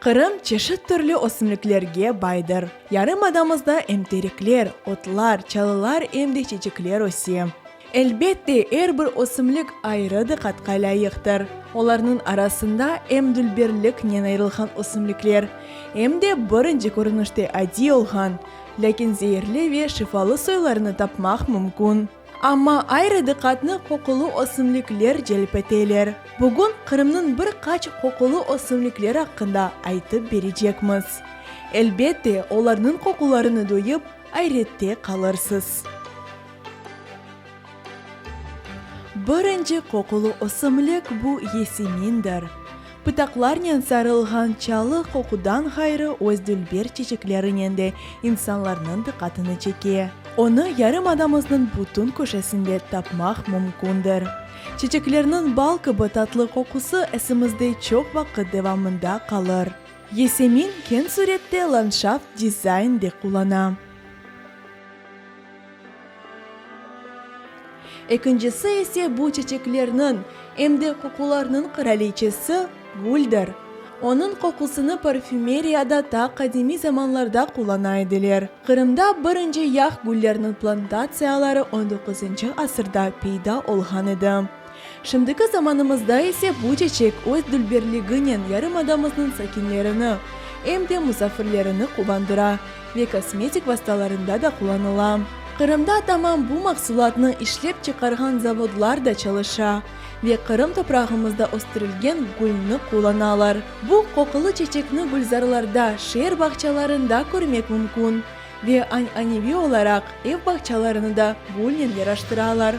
Qırım çeşit türlü ösümliklerge baydır. Yarımadamızda em terekler, otlar, çalılar, em de çeçekler öse. Elbette, er bir ösümlik ayrı diqqatqa lâyıqtır. Olarnıñ arasında em dülberliknen ayırılğan ösümlikler, em de birinci körünişte adiy olğan, lâkin zeerli ve şifalı soylarını tapmaq mümkün. Amma ayrı diqqatnı qoqulı ösümlikler celp eteler. Bugün Qırımnıñ bir qaç qoqulı ösümlikleri aqqında aytıp berecekmiz. Elbette, olarnıñ qoqularını duyıp, ayrette qalırsız. Birinci qoqulı ösümlik bu yesemindir. Pıtaqlarnen sarılğan çalı qoqudan ğayrı öz dülber çeçeklerinen de insanlarnıñ diqqatını çeke. Onı yarımadamıznıñ bütün köşesinde tapmaq mümkündir. Çeçeklerniñ bal kibi tatlı qoqusı esimizde çoq vaqıt devamında qalır. Yesemin keñ sürette landşaft dizaynde qullana. Ekincisi ise bu çeçeklerniñ, em de qoqularnıñ qıraliçesi, güldir. Onıñ qoqusını parfümeriyada ta qadimiy zamanlarda qullana ediler. Qırımda birinci yağ gülleriniñ plantatsiyaları on doquzıncı asırda peyda olğan edi. Şimdiki zamanımızda ise bu çeçek öz dülberliginen yarımadamıznıñ sakinlerini, em de musafirlerini quvandıra ve kosmetik vastalarında da qullanıla. Qırımda tamam bu mahsulatnı işlep çıqarğan zavodlar da çalışa ve Qırım toprağımızda östürilgen gülni qullanalar. Bu qoqulı çeçekni gülzarlarda, şeer bağçalarında körmek mümkün ve añaneviy olaraq ev bağçalarını da gülnen yaraştıralar.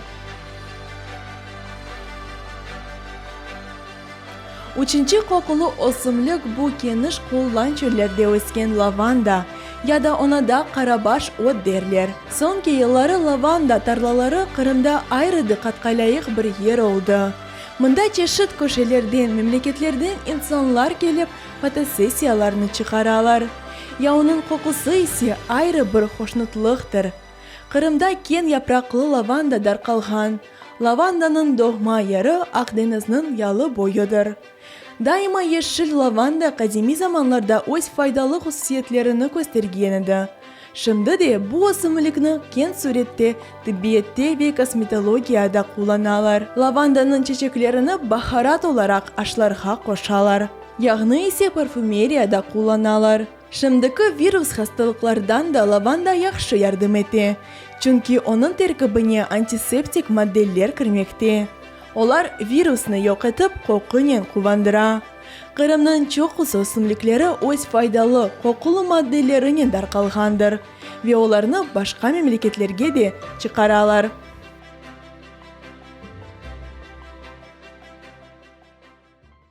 Üçünci qoqulı ösümlik bu keniş qullan çöllerde ösken lavanda, ya da oña da qarabaş ot derler. Soñki yılları lavanda tarlaları Qırımda ayrı diqqatqa lâyıq bir yer oldı. Mında çeşit köşelerden, memleketlerden insanlar kelip, fotosessiyalarnı çıqaralar. Ya onıñ qoqusı ise ayrı bir hoşnutlıqtır. Qırımda keñ yapraqlı lavanda darqalğan. Lavandanıñ doğma yeri Aq deñizniñ yalı boyudır. Daima yeşil lavanda qadimiy zamanlarda öz faydalı hususiyetlerini köstergen edi. Şimdi de bu ösümlikni keñ sürette tibbiyette ve kosmetologiyada qullanalar. Lavandanıñ çeçeklerini baharat olaraq aşlarğa qoşalar. Yağnı ise parfümeriyada qullanalar. Şimdiki virus hastalıqlardan da lavanda yahşı yardım ete, çünki onıñ terkibine antiseptik maddeler kirmekte. Olar virusnı yoq etip, qoqunen quvandıra. Qırımnıñ çoqusı ösümlikleri öz faydalı, qoqulı maddelerinen darqalğandır ve olarnı başqa memleketlerge de çıqaralar.